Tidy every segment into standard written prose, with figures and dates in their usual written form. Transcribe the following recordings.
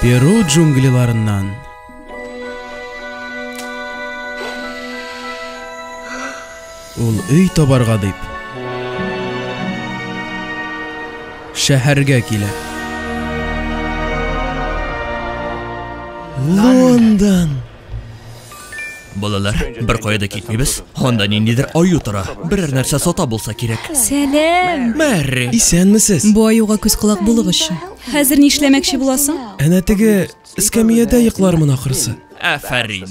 Перу джунглиларыннан. Ул өй табарга дип шәһәргә килә. Лондон! Балалар, бер кая да китмибез. Анда ниндидер аю тора. Берәр нәрсә сата булса кирәк. Сәлам! Мэрри! Исәнмесез! Бу аюга күз-колак булыгызчы. Хәзер нишләмәкче буласың? Әнә теге эскәмиядә йоклармын ахрысы. Афәрин!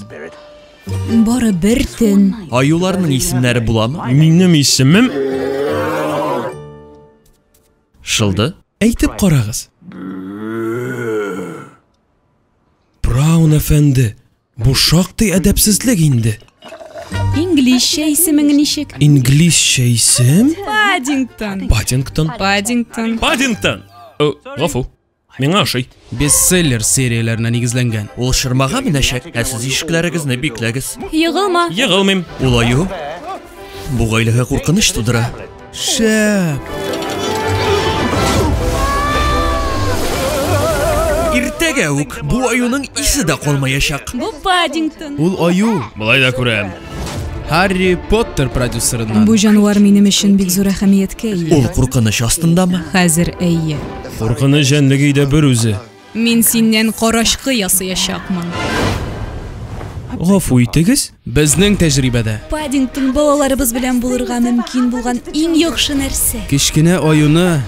Бары бер төн. Аюларның исемнәре буламы? Минем исемем... Шылды? Әйтеп карагыз. Браун әфәнде, бу шактый әдәпсезлек инде. Инглизчә исемең ничек? Инглизчә исем? Паддингтон. Паддингтон. Паддингтон. Паддингтон! Э, гафу. Миңа ошый. Бестселлер серияләренә нигезләнгән. Ул шырмага менәчәк, ә сез ишекләрегезне бикләгез. Егылма. Егылмыйм. Ул аю бу гаиләгә куркыныч тудыра. Шәп! Иртәгә үк бу аюның исе дә калмаячак. Бу Паддингтон. Ул аю. Болай да күрәм. Һарри Поттер продюсерыннан. Бу җанвар минем өчен бик зур әһәмияткә ия. Ул куркыныч астындамы? Хәзер әйе. Куркыныч җәнлек өйдә бер үзе. Мин синнән карачкы ясыячакмын. Гафу итегез. Безнең тәҗрибәдә. Паддингтон балаларыбыз белән булырга мөмкин булган иң яхшы нәрсә. Кечкенә аюны.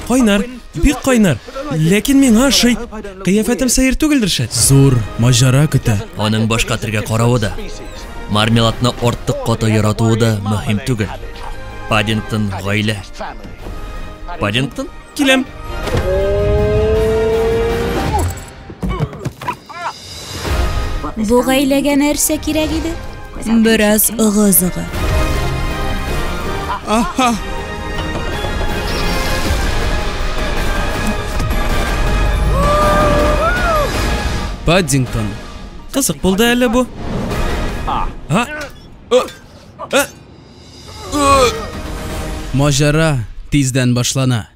Кайнар, бик кайнар. Ләкин миңа ошый. Кыяфәтем сәер түгелдер шәт. Зур маҗара көтә. Аның башка төргә каравы да, мармеладны артык каты яратуы да мөһим түгел. Паддингтон гаилә. Паддингтон? Киләм. Бу гаиләгә нәрсә кирәк иде? Бераз ыгы-зыгы. Аһа. Паддингтон. Кызык булды әле бу. А? Э? Э? Маҗара тиздән башлана.